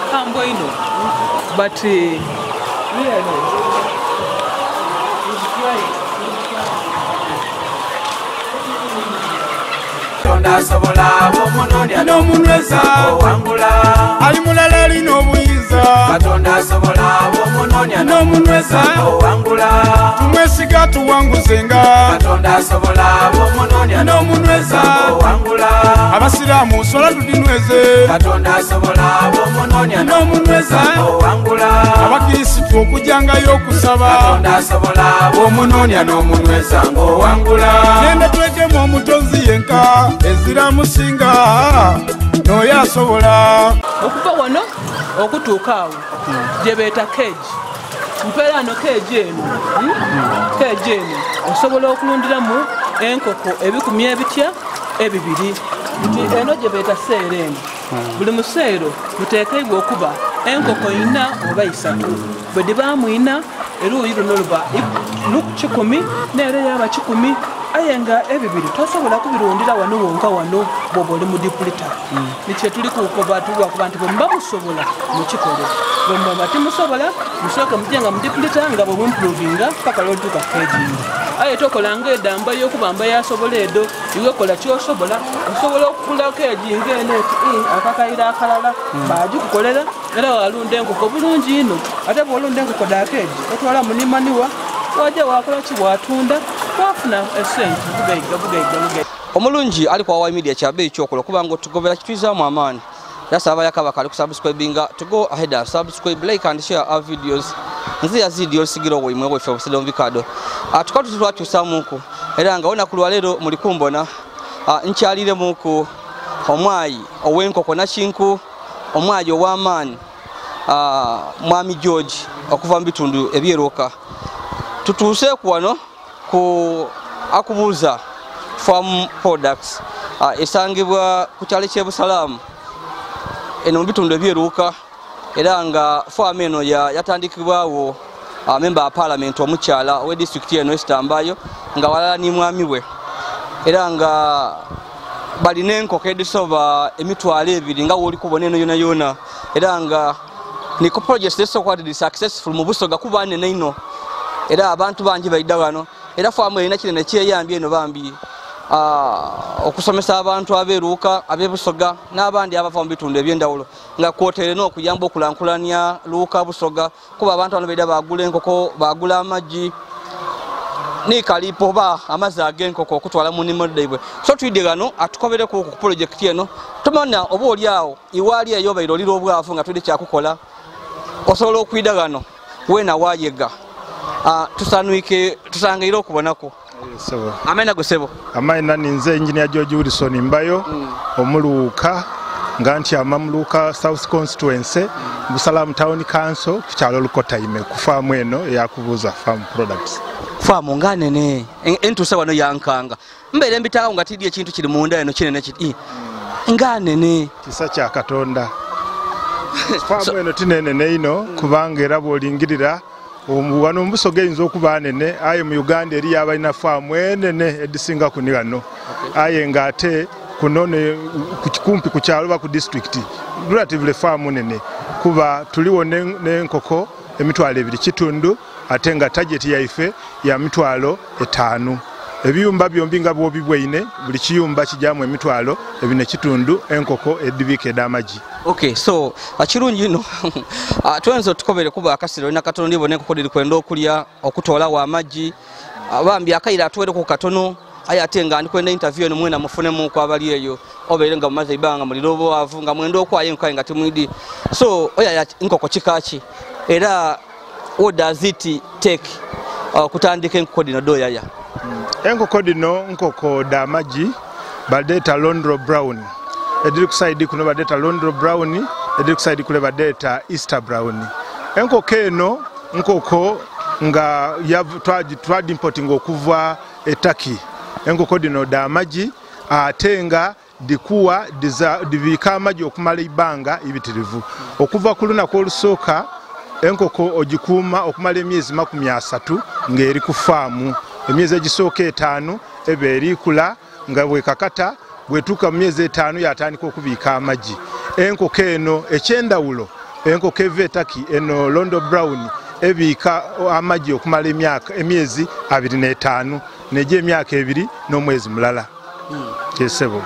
Nkambwe ino but really Katonda bw'omunoonya n'omunyweza owangula ali mulala alina obuyinza Katonda asobola bw'omunoonya n'omunyweza owangula tumwesiga tuwanguzenga Katonda asobola bw'omunoonya n'omunyweza owangula abasiraamu sola tudinyweze Katonda asobola bw'omunoonya n'omunyweza owangula abakirisitu okujangayo okusaba Katonda asobola bw'omunoonya n'omunyweza ng'owangula nende twegemu omutonzi yenka ezira musinga n'oyo asobola okuva wano okutuuka awo gye beeta cage mpeera cage eno cage eno osobola okulundiramu enkoko ebikumi ebitya ebibiri nti eno gye beeta seero eno buli museero muteekeibwa okuba enkoko 4 oba 3 bwe dibaamu 4 eruuyi luno luba 100 n'era yaba 100 aye nga ebibiri tosobola kubirundira wano wonka wano bw'oba oli mu dipulita nikye tuli kukoba tuwa ku bantu bwe muba musobola mukikole bwe muba temusobola musooke mujje nga mu dipulita nga bwe mumprovinga paka lw'otuuka keejinga aye tokolanga edamba y'okubamba yasobola edo iwe kola ky'osobola osobola okukula keejinga eno eti akakayira akalala baagikukolera era walunda enkoko bulungi ino ate bw'olunda enkoko dda keeji otwala munimaniwa wajja wakola ki watunda wafuna esente bugaiga bugaiga. Omulungi ali kwa Wa Media kya beeyi kyokola kubanga otugobera kitwizaamu amaanyi era saaba yakabaka ali kusubscribinga to go ahead and subscribe, like and share our videos. Nze yazidi olusigira owaimwe waife obusida mu bikado tukaba tutwatuusaamuku era nga olunaku lwaleero muli kumbona nkyaliremuku omwayi ow'enkoko nakinku omwayi ow'amaanyi Mwami George okuva mu bitundu ebyeruka. Tutuuseeku wano ku Akubuuza Farm Products esangibwa ku kyalo ky'e Busalaamu eno mu bitundu ebyeruka era nga faamu eno yatandikibwawo memba wa parliament omukyala owe disitulikiti eno Esther Mbayo nga walala ni mwami we era nga balina enkoko edisoba 20,000 nga w'oli kubona eno yona yona era nga niko project esooka di successful mu Busoga kuba nene ino era abantu bangi baidda wano era faamu erina kinene kyeyambye eno bambi okusomesa abantu abeeruuka ab'ebusoga n'abandi abava mu bitundu eby'endawulo nga kwotere n'okuyamba okulankulanya Luuka Busoga kuba abantu bano baidda bagula enkoko bagula amaggi nikalipo oba amazzi ag'enkoko okutwala mu nnimiro dhaibwe. So twidde ghano atukobereku ku pulojekiti eno tumanya oba oli awo iwaali eyo baire olira obwavu nga twidde kyakukola osobola okwidda ghano weena waayega tusanwike tusangaire okubonako. Amena gusebo. Amena ninze Engineer George Wilson Mbayo omuluuka nga nti amamuluuka South Constituency Busalamu Town Council ku kyalo Lukotaime ku faamu eno eyakubuuza Farm Products. Faamu nga nene entuuse wano yankanga mbeere mbitaawo nga tiddi ekintu kiri munda eno kinene kiti nga nene kisa kya Katonda. Faamu eno tinene ino kubanga era bw'olingirira wano Busoga eyinza okuba nene aye mu Uganda eriyo abalina faamu enene edisinga kuni wano aye ng'ate kuno kumpi ku kyalo oba ku disitulikiti relatively faamu nene kuba tuliwo n'enkoko 2,200 ate nga tageti yaife ya 5,000. Ebiyumba byombi nga bw'obibweine buli kiyumba kijyamu 2,400 enkoko edibiika ed'amagi. Okay, so kirungi ino tuyinza otukobere kuba akasiro olina katono ndibona enkoko dhiri kwenda okulya okutoolawo amagi bambi akayira atuwereku katono aye ate nga ndikwenda interview eno mwena mufunemuku abali eyo obeire nga mumaze ebbanga mulira obwavu nga mwenda okwayo enkoko nga timwidi. So oya nkoko kika ki era what does it take okutandika enkoko dhino dhoyaya? Enkoko dhino nkoko dh'amagi badeeta Londro Brown ediri ku side kuno badeeta Londro Brown ediri ku side kule badeeta Easter Brown. Enkoko eno nkoko nga twadimpotinga okuva e Turkey. Enkoko dhino dh'amagi ate nga dikuwa dibiika amagi okumala ebbanga ibitirivu. Okuva ku lunaku olusooka enkoko ogikuuma okumala emyezi 30 ng'eri ku faamu. Emyezi egisooka 5 eba erikula nga bwekakata bwetuuka mu myezi 5 yatandika okubiika amagi. Enkoko eno ekyendawulo enkoko eva etaki eno London Brown ebiika amagi okumala emyaka emyezi 25 neje emyaka 2 n'omwezi mulala. Yesebo.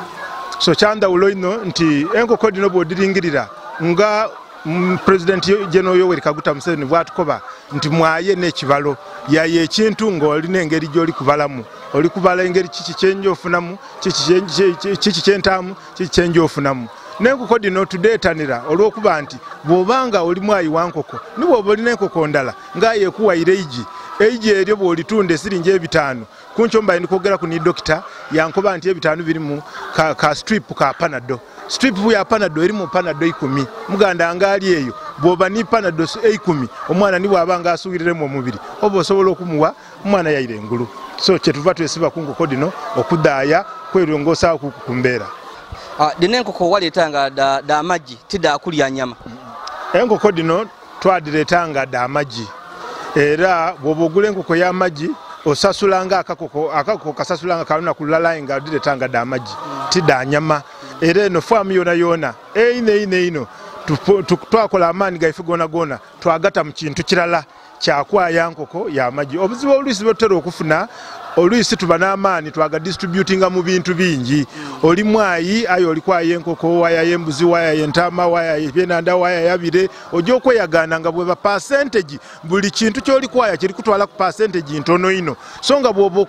So kyandawulo ino nti enkoko dino bw'odiringirira nga President General Yoweri Kaguta Museveni bw'atukoba nti mwaye n'ekibalo yaye ekintu ng'olina engeri gy'oli kubalamu oli kubala engeri kiki kyenjofunamu kiki kyentaamu kiki kyenjofunamu. N'enkoko dino tudeetanira olw'okuba nti bw'obanga oli mwayi wa nkoko ni bw'oba olina enkoko ndala ng'ayekuwayira eigi eryo bw'olitunda esiringi 5 kunkyo mbaye ndikwogeraku ni dokita yankoba nti 5 birimu ka strip ka Panado. Strip ya Panado erimu Panado 10 muganda nga ali eyo bw'oba ni Panado 10 omwana ni bw'aba nga asuubiriremu omubiri oba osobola okumuwa omwana yayira engulu. So kyetuva twesiba ku nkoko dino okudaaya kwerongoosaako ku mbeera. Dino enkoko waleetanga da amagi tidaakulya nyama. Enkoko dino twadireetanga da amagi era bw'oba ogula enkoko y'amagi osasulanga akakoko kasasulanga kalunaku lulala nga odireetanga da amagi tida nyama. Era eno faamu yona yona eino twakola amaanyi gaife gona gona twagata mu kintu kirala kyakwaya nkoko y'amagi. Obuzibu oluusi bwetutera okufuna oluusi tuba n'amaanyi twaga distributinga mu bintu bingi. Oli mwayi aye oli kwaye enkoko wayaye embuzi wayaye entama wayaye ebyenanda wayaye abire ojja okweyagaana nga bweba percentage buli kintu ky'oli kwaya kiri kutwala ku percentage ntono ino. So nga bw'oba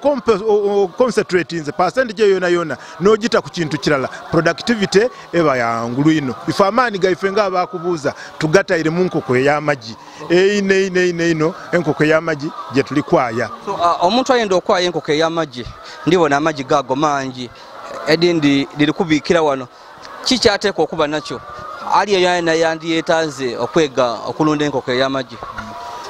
concentratinze percentage eyo yona yona n'ogita ku kintu kirala productivity eba yangulu ino. Ife amaanyi gaife ng'abaakubuuza tugatayire mu nkoko ey'amagi eino enkoko ey'amagi gye tuli kwaya. So omuntu ayenda okwaya enkoko ey'amagi ndibona amagi gago mangi edindi liri kubiikira wano kikyateekwa okuba nakyo ali eyo yandiyeetanze okwega okulunda enkoko ey'amagi.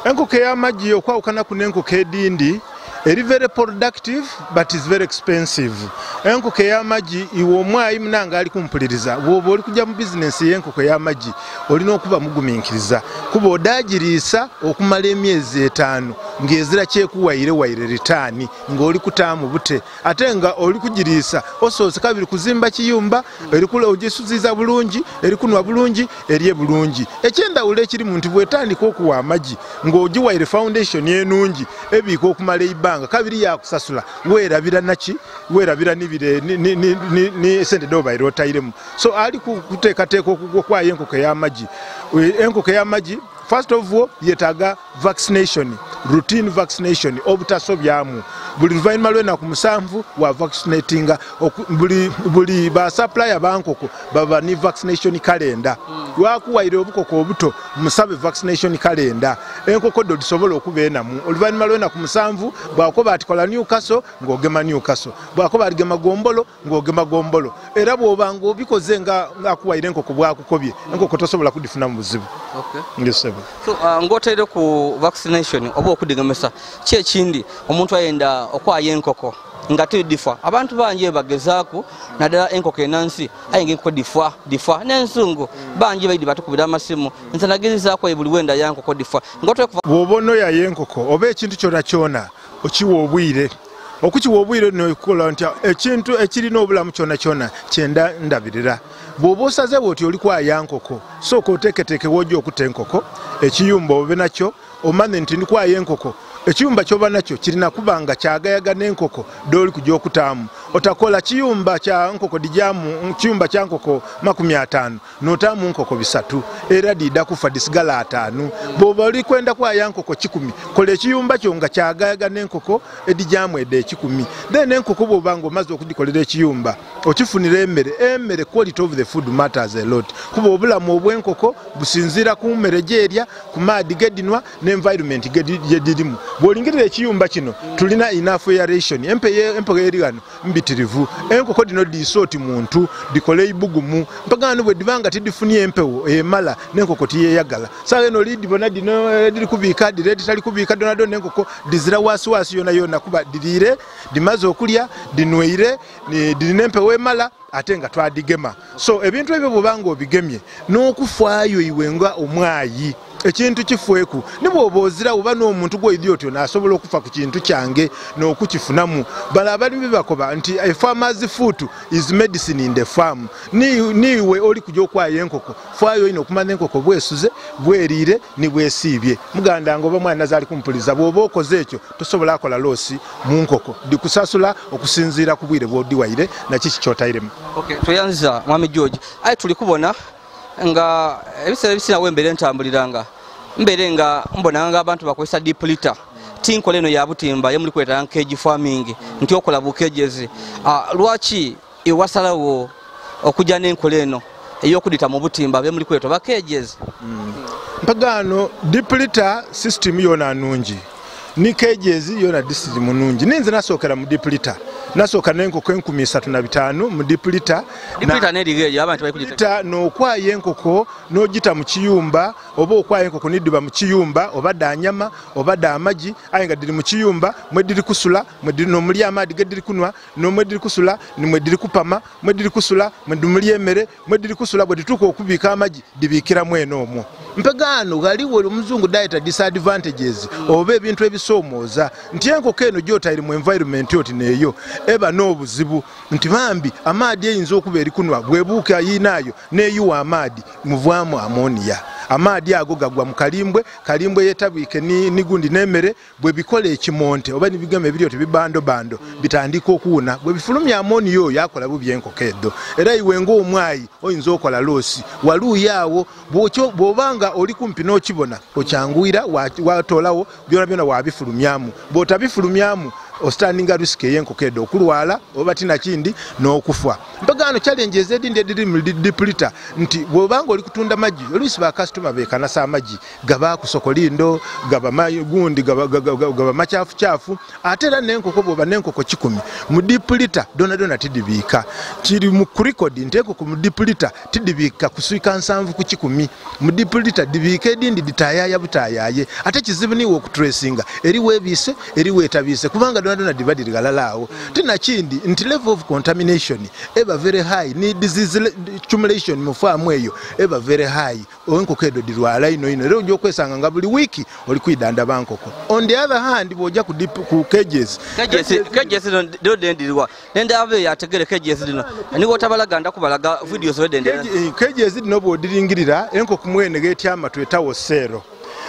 Enkoko ey'amagi okwawukanaku n'enkoko edindi eri very productive but is very expensive. Enkoko ey'amagi iwe omwayi munange ali kumpuliriza bw'oba oli kujja mu bizinensi y'enkoko ey'amagi olina okuba mugumiikiriza kuba odaagiriisa okumala emyezi 5 ng'ezira kyekuwayire wayire ritaani ng'oli kutaamu bute ate nga oli kugiriisa osoose kabiri kuzimba kiyumba erikula ogisuziza bulungi erikunwa bulungi erye bulungi. Ekyendawulo ekirimu nti bw'etandika okuwa amagi ng'ogiwayire foundation enungi ebiika okumala ebbanga kabiri yakusasula weerabira naki weerabira nibire ni sente dobaire otayiremu. So ali kuteekateeka okwayo enkoko ey'amagi. Enkoko ey'amagi first of all yetaaga vaccination, routine vaccination obutasobyamu buli luvannyuma lw'ennaku 7 wa vaccinatinga buli ba supplier bankoko baba ni vaccination calendar. Lwakuwayire obukoko obuto musabe vaccination calendar enkoko ddo disobola okuba enamu oluvannyuma lw'ennaku 7 bw'akoba ati kola Newcastle ng'ogema Newcastle bw'akoba aligema gombolo ng'ogema gombolo era bw'oba ng'obikoze nga akuwayire enkoko bw'akukobye enkoko tosobola kudifuna mu buzibu. So ng'oteere ku vaccination oba okudigemesa ki ekindi omuntu ayenda okwaya enkoko nga tidifa abantu bangi bagezaaku naddala enkoko enansi aye nga enkoko difa n'ensungu bangi baidi batukubira amasimu nze nagezezaako buli wenda ya nkoko difa. Bw'oba onoyayo enkoko oba ekintu kyona kyona okiwa obwire okukiwa obwire nokukola nti ekintu ekirina obulamu kyona kyona kyenda ndabirira. Bw'oba osaze bw'oti oli kwaya nkoko sooka oteeketeeke w'ojja okutta enkoko ekiyumba obe nakyo omanye nti ndikwaya enkoko ekiyumba ky'oba nakyo kirina kuba nga kyagayaga n'enkoko dd'oli kujja okutaamu. Otakola kiyumba kya nkoko dijaamu kiyumba kya nkoko 50 n'otaamu nkoko 3 era didda kufa disigala 5. Bw'oba oli kwenda kwaya nkoko 100 kola ekiyumba kyo nga kyagayaga n'enkoko edijaamu edda 100. Then enkoko bw'oba ng'omaze okugikolera ekiyumba okifunira emmere quality of the food matters a lot kuba obulamu obw'enkoko businziira ku mmere gy'erya ku maadi gedinwa n'environment gyedirimu. Bw'olingirira ekiyumba kino tulina enough aeration empewo eri wano mbitirivu enkoko dino diisa oti muntu dikole ibugumu mpaka bwe dibanga tidifunye empewo emala n'enkoko tiyeyagala. Saawa eno olidibona dino diri kubiika dire ditali kubiika donadona enkoko dizira wasiwasi yona yona kuba diriire dimaze okulya dinweire dirina empewo emala ate nga twadigema. So ebintu ebyo bw'obanga obigemye n'okufaayo iwe nga omwayi Ekintu kifweku nibwoba ozira oba n'omuntu gw'oyidi otyo n'asobola okufa ku kintu kyange n'okukifunamu. Bala abalimi bakoba nti a farmer's foot is medicine in the farm. Niwe oli kujja okwaya enkoko faayo ino okumanya enkoko bwesuze bweriire ni bwesiibye. Muganda nga oba mwana zaali kumpuliza bw'oba okoze ekyo tosobola akola loosi mu nkoko dikusasula okusinziira ku bwire bw'odiwaire nakiki ky'otairemu. Okay, tweyanziza Mwami George. Aye tuli kubona nga ebiseera ebisinga wembeera entambuliranga mbeere nga mbonanga abantu bakozesa deep litter tinkola eno ya butimba ye muli kweta cage farming nti okola bukejezi. Lwaki ewasalawo okujja n'enkola eno ey'okudita mu butimba be muli kweta bakejezi? Mpagaano deep litter system yona nungi ni cages yona system nungi. Ninze nasookera mu deep litter, nasooka n'enkoko 3500 mu deep litter. Deep litter n'erigeeyo abantu bali kugita n'okwaya enkoko n'ogita mu kiyumba oba okwaya enkoko niddiba mu kiyumba oba dda nyama oba dda amagi aye nga diri mu kiyumba mwe diri kusula mwe diri n'omuli amaadi ge diri kunwa n'omwe diri kusula nimwe diri kupama mwe diri kusula mwe dimuli emmere mwe diri kusula bwe dituuka okubiika amagi dibiikiramu eno omwo. Mpagaano galiwo omuzungu dayita disadvantages oba ebintu ebisoomooza nti enkoko eno gy'otayiri mu environment oti neeyo eba n'obuzibu nti bambi amaadi eyinza okuba erikunwa bwebuuka yiinaayo neeyiwa amaadi muvaamu ammonia. Amaadi ago gagwa mu kalimbwe, kalimbwe yetabwike ni gundi n'emmere bwe bikola ekimonte oba nibigema ebiri oti bibandobando bitandika okuwuna bwe bifulumya ammonia oyo akola bubi enkoko edo. Era iwe ng'omwayi oyinza okola loosi waluuyo awo bw'obanga oli kumpi n'okibona okyanguyira watoolawo byona byona wabifulumyamu. Bw'otabifulumyamu ostandinga risk ey'enkoko edo okulwala oba tinakindi n'okufa. Mpagaano challenges edindi ediri mu deep litter nti bw'obanga oli kutunda magi oluusi bakasitoma beekanasa amagi gaba kusokolindo gaba gundi gaba makyafucyafu. Ate era n'enkoko bw'oba n'enkoko 10 mu deep litter dona dona tidibiika. Kiri mu record nti enkoko mu deep litter tidibiika kuswika 7 ku 10 mu deep litter dibiika edindi ditaayaaya butaayaye. Ate kizibu niwe okutracinga eri weebiise eri weetabiise kubanga dona dona dibadiri galala awo. Tinakindi nti level of contamination eba very high ni disease accumulation mu faamu eyo eba very high. Enkoko edo dirwala ino ino era ojja okwesanga nga buli wiiki oli kwidanda bankoko. On the other hand bw'ojja ku deep ku cages cages dendirwa nenda yategere cages dino niwo tabalaga ndakubalaga videos wedende cages dino bw'odiringirira enkoko mwene getyama twetawo seero.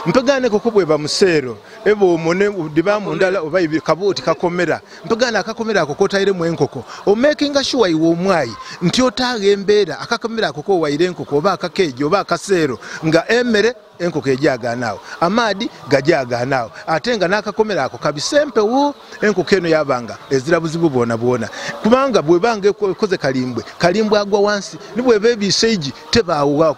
Mpagaana enkoko bweba museero eba omone diba mundala oba kabuuti kakomera. Mpagaana akakomera ako kotairemu enkoko omakinga sure iwe omwayi nti otaaga embeera akakomera ako kowaire enkoko oba akakeeji oba akaseero nga emmere enkoko ejagaanaawo amaadi gajagaanaawo ate nga n'akakomera ako kabisempewo enkoko eno yabanga ezira buzibu bwona bwona kubanga bwebanga ekoze kalimbwe kalimbwe agwa wansi nibweba ebiise egi tebaawo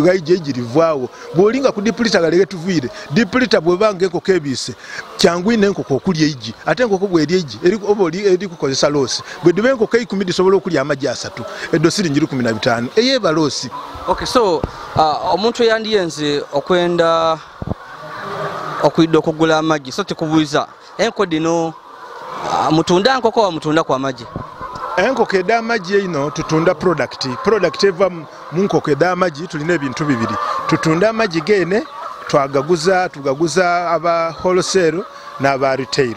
gaigi egirivaawo. Bw'olinga ku deep litter galege tuviire deep litter bwebanga enkoko ebiise kyangu ino enkoko okulya egi ate enkoko bw'erya egi oba eri kukozesa loosi bwe diba enkoko 10 disobola okulya amagi 3 edo siringi 15 eyeeba loosi. Okay, so omuntu yandiyenze okwenda okwidda okugula amagi so tikubuuza enkoko dino mutunda nkoko wa mutunda kwa amagi? Enkoko ed'amagi eno tutunda product eva mu nkoko ed'amagi. Tulina ebintu bibiri, tutunda amagi geene twagaguza tugaguza aba wholesale n'aba retail.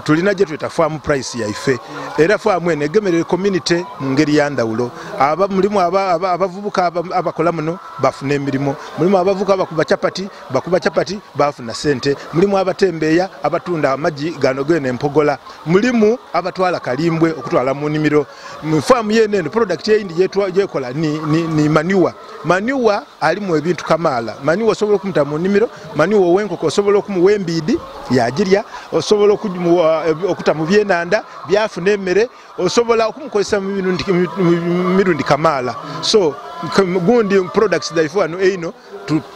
Tulina gye tweta farm price yaife era farm eno egemerera community mu ngeri ya ndawulo. Aba mulimu abavubuka abakola muno bafuna emirimu, mulimu abavubuka abakuba chapati bakuba chapati bafuna sente, mulimu abatembeeya abatunda amagi gano gene empogola, mulimu abatwala kalimbwe okutwala mu nnimiro. Mu farm yene eno product eyindi gyekola ni manure. Manure alimu ebintu kamaala. Manure osobola okumuta mu nnimiro, manure ow'enkoko osobola okumuwa embiidi yagirya, osobola okuta mu byenanda byafuna emmere, osobola okumukozesa mu mirundi kamaala. So gundi products dhaife wano eino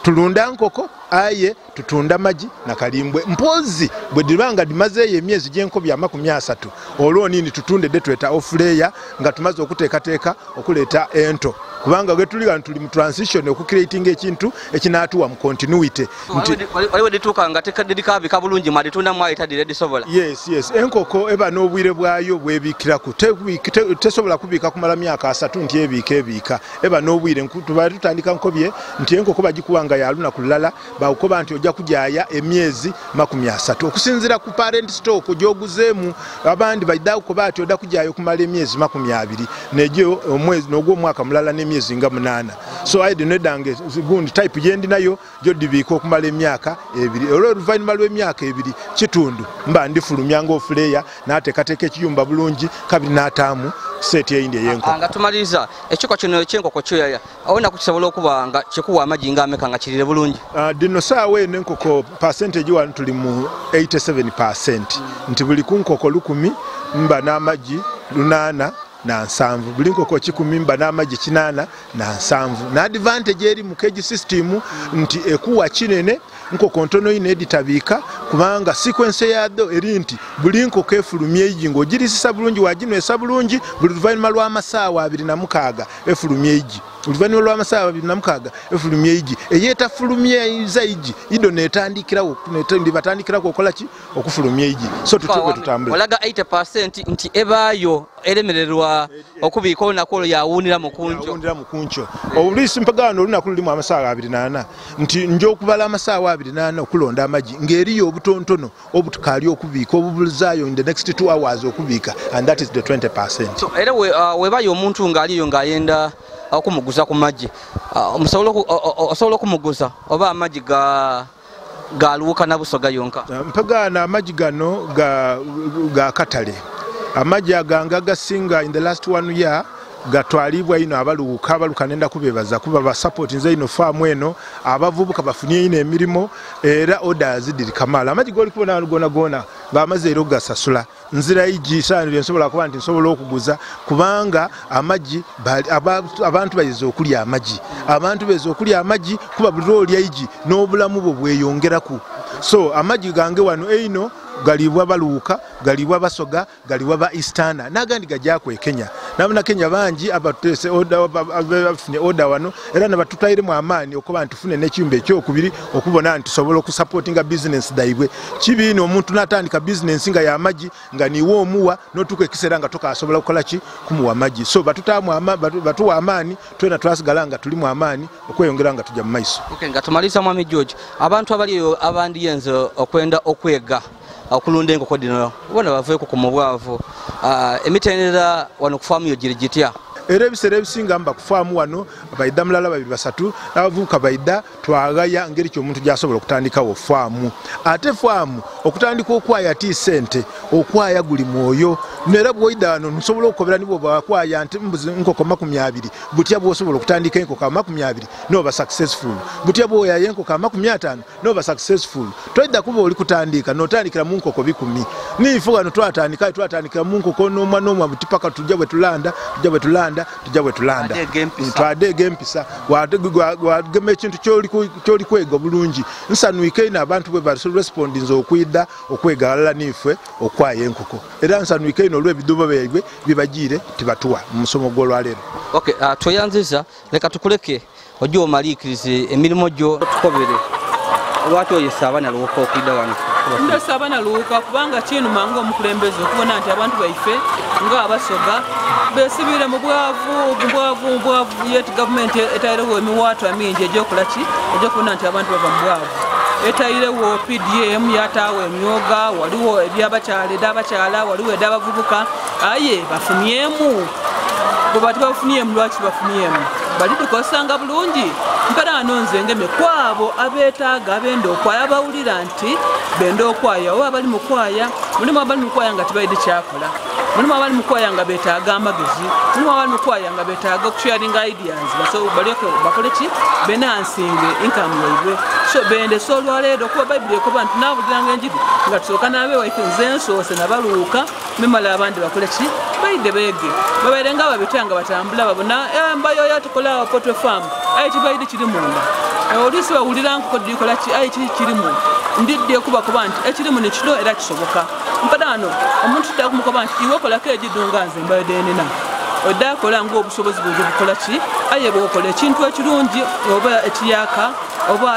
tulunda nkoko aye tutunda magi na kalimbwe. Mpozi bwe dibanga dimazeeyo emyezi gy'enkobi 30 olwo nini tutunde de tweta off layer nga tumaze okuteekateeka okuleeta ento. Kubanga gwe tuli tuli mu transition okucreating ekintu ekinatuwa mu continuity. Waliwo dituuka nga tekadidikabika bulungi mwaditunda mwayitadire disobola. Yes, yes. Enkoko eba n'obwire bwayo bwebikiraku. Tesobola kubika kumala myaka 3 nti ebiika ebiika. Eba n'obwire tuba tutandika nkobye nti enkoko bagikuwanga ya lunaku lulala bawukoba nti ojja kujaya emyezi 30. Okusinzira ku parent stock gy'oguzeemu abandi baidda kukoba ati odda kujayo kumala emyezi 20 nejo omwezi n'ogwo omwaka mulala n'emyezi nga 8. So I nedange gundi type gyendi nayo gyodibiika okumala emyaka 2. Olwo oluvannyuma lw'emyaka 2 kitundu mba ndifulumya ng'ofuleya n'ateekateeka ekiyumba bulungi kabiri n'ataamu seti eyindi ey'enkoko. Nga tumaliriza ekikwa kino eky'enkoko kyoyaya awona kukisobola okuba nga kikuwa amagi nga ameka nga kirire bulungi. Dino saawa eno enkoko percentage wano tuli mu 87% nti buli ku nkoko 1000 mba n'amagi 807, buli nkoko 10 mba n'amagi 87. Na advantage eri mu cage system nti ekuwa kinene nkoko ntono ine editabiika kubanga sequence yaddo eri nti buli nkoko efulumya egi ng'ogirisisa bulungi waginywesa bulungi buli luvannyuma lw'amasaawa 26 efulumya egi. Oluvannyuma lw'amasaawa 26 efulumya egi. Eyetafulumya egi ido netandikirawo batandikirako okukola ki okufulumya egi. So tutyo tutambula. Olaga 80% nti ebaayo eremererwa okubiika olunaku olwo yawuunira mu kunco. Yawuunira mu kunco. Oluusi mpagaano olunaku lulimu amasaawa 24 nti nja okubala amasaawa 24 okulonda amagi ng'eriyo obutontono obutukaali okubiika obubulizaayo in the next 2 hours okubiika, and that is the 20%. So era webayo omuntu ng'aliyo ng'ayenda okumuguza ku magi, osobola okumuguza oba amagi galuuka na Busoga yonka? Mpagaana amagi gano ga katale. Amagi aganga gasinga in the last 1 year gatwalibwa ino abaluuka abaluuka nenda kubebaza kuba ba support nze ino faamu eno abavubuka bafunye ino emirimu era orders diri kamala. Amagi goli kubona gona gona bamaze era ogasasula nzira igi saano nsobola kuba nti nsobola okuguza kubanga amagi abantu bayize okulya amagi, abantu beze okulya amagi kuba buli olya igi n'obulamu bwo bweyongeraku. So amagi gange wano eino galibwa baluuka, galibwa basoga, galibwa ba Easterner n'agandi gajako e Kenya. Nabona Kenya bangi abatese order abafunye order wano era nabatutayiremu amaani okuba nti tufune n'ekiyumba ekyokubiri okubona nti tusobola okusupportinga business daibwe. Kibi ino omuntu n'atandika business nga y'amagi nga niwe omuwa n'otuuka ekiseera nga tokasobola kukola ki kumuwa amagi. So batuwa amaani twena twasigala nga tulimu amaani okweyongera nga tujja mu maiso. Okay, nga tumaliriza Mwami George, abantu abaliyo abandiyenze okwenda okwega okulunda enkoko dino bona baveeko ku mubwavu, emitendera wano ku faamu yo giri gitya? Era ebiseera ebisinga mba ku faamu wano baidda mulala babiri basatu n'abavubuka baidda twagaya ngeri ki omuntu gy'asobola okutandikawo faamu. Ate faamu okutandika okwaya ti ssente, okwaya guli mwoyo. Nera bw'oyidda wano nsobola okukobera ni bw'oba wakwaya nti mbuzi nkoko 20 butya bw'osobola okutandika enkoko 20 n'oba successful, butya bw'oyaya enkoko 50 n'oba successful. Toyidda kuba oli kutandika n'otandikira mu nkoko 10. Niife wano twatandikira mu nkoko n'omwa n'omwa buti paka tujja bwe tulanda, tujja bwe tulanda, tujja bwe tulanda. Twadeega empisa, wagema ekintu ky'oli kwega bulungi. Nsanwike ino abantu bwe barespondinze okwidda okwega alala niife okwaya enkoko. Era nsanwike ino olw'ebiduubo byaibwe bibagiire tibatuwa mu musomo gw'olwaleero. Okay, tweyanziza leka tukuleke ojje omaliikirize emirimu gyo tukobere. Lwaki oyesa abaana luwuka okwidda wano? Ndesa abaana luwuka kubanga kinuma ng'omukulembeze okubona nti abantu baife ng'abasoga besibire mu bwavu, mu bwavu yet gavumenti etairewo emiwaatwa mingi egyokola ki egyokubona nti abantu bava mu bwavu. Etairewo PDM yataawo emyoga, waliwo ebyabakyala ed'abakyala, waliwo ed'abavubuka, aye bafunyemu. Bwe bati bafunyemu lwaki bafunyemu? Bali tukosanga bulungi. Mpera wano nze ngemye kwabo abeetaaga abenda okwaya abawulira nti benda okwaya oba abali mu kwaya, mulimu abali mu kwaya nga tebalina kyakola, mulimu abali mu kwaya nga beetaaga amagezi, mulimu abali mu kwaya nga beetaaga okusharinga ideas balyoke bakole ki benansinge income yaibwe. So bendesa olwaleero kuba Bayibuli ekoba nti naabuliranga enjiri nga tusooka n'abeewaife nze nsoose nabaluuka memala abandi bakole ki baide beege babeere nga babita nga batambula babona mbayoyo tukola poultry farm aye kibaide kiri munda. Oluusi bawulira nkoko dikola ki aye kiri kirimu ndidde kuba nti ekirimu ne kino era kisoboka. Mpada wano omuntu tudda kumukoba nti iwe okolako egidunga nze mbayo denina. Odakola ng'obusobozi bwe bukola ki aye bw'okola ekintu ekirungi oba ekiyaka oba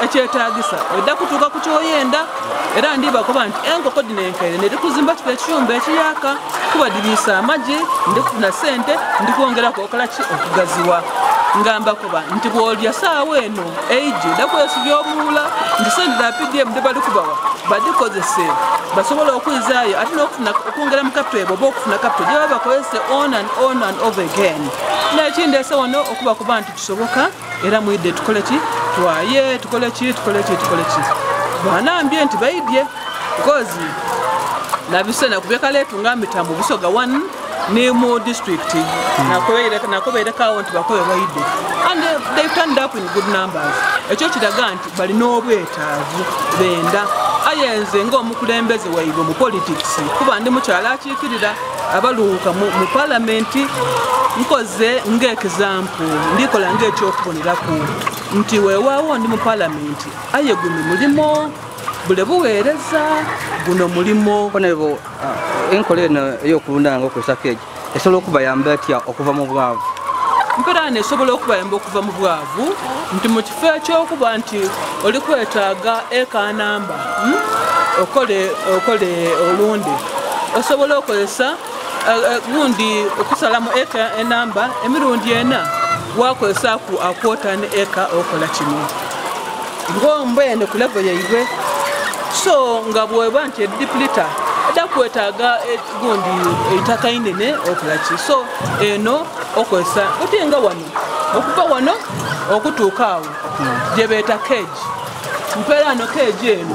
ekyetaagisa odda kutuuka ku kyoyenda. Era ndibakoba nti enkoko dino enkaire nerikuzimba kifo ekiyumba ekiyaka kuba dibiisa amagi, ndikufuna sente, ndikwongerako okola ki okugaziwa. Ngamba kuba nti bw'olya saawa eno eigi ndakwesibya obuwula nti sente za PDM ndibali kubawa badikozese basobola okwizaayo ate n'okufuna okwongera mu capital ebo oba okufuna capital gye baba bakozese on and on and over again. N'ekindeese wano okuba kuba nti kisoboka era mwidde tukole ki twaye tukole ki tukole ki tukole ki. Banambye nti baidye because nabise nakubye kaletu nga mitambo Busoga 1 ne mu district nakobeerekawo nti bakobe baidde and they turned up in good numbers. Ekyo kiraga nti balina obwetaavu benda. Aye nze ng'omukulembeze waibwe mu politics kuba ndi mukyala akiikirira abaluuka mu palamenti, nkoze ng'example ndikola ng'ekyokuboneraku nti weewaawo ndi mu palamenti aye guno mulimo bule buweereza guno mulimo. Honorable, enkola eno ey'okulunda ng'okozesa keegi esobola okubayamba etya okuva mu bwavu? Mpeera esobola okubayamba okuva mu bwavu nti mu kifo ekyokuba nti oli kwetaaga eka namba okole olunde osobola okozesa gundi okusalamu eka enamba emirundi ena wakozesa ku akwota ne eka okola kino ng'ombwene ku level yaibwe. So nga bw'oba nti ediplita edda kwetaaga gundi ettaka inene okola ki. So eno okozesa otinga wano okuva wano okutuuka awo gye beeta cage. Mpeera no cage eno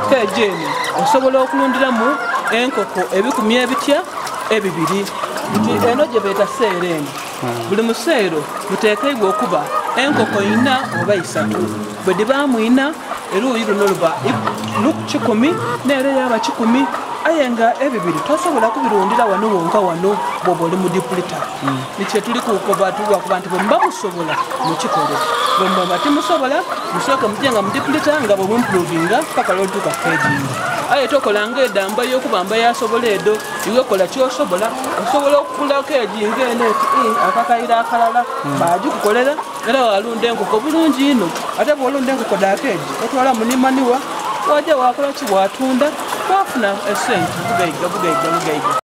cage eno osobola okulundiramu enkoko 2,200 nti eno gye beeta seero eno buli museero muteekeibwa okuba enkoko 4 oba 3 bwe dibaamu 4 eruuyi luno luba 100 n'era yaba 100 aye nga ebibiri tosobola kubirundira wano wonka wano bw'oba oli mu dipulita. Nikye tuli kukoba tuba kuba nti bwe muba musobola mukikole, bwe muba temusobola musooke mujje nga mu dipulita nga bwe mumprovinga paka lw'otuuka keeginga. Aye tokola ng'edamba y'okubamba yasobola edo iwe kola ky'osobola. Osobola okugula keeginga eno eti akakayira akalala baagikukolera era walunda enkoko bulungi ino. Ate bw'olunda enkoko dda keegi otwala munimaniwa wajja wakola ki watunda wafuna esente bugaiga bugaiga bugaiga.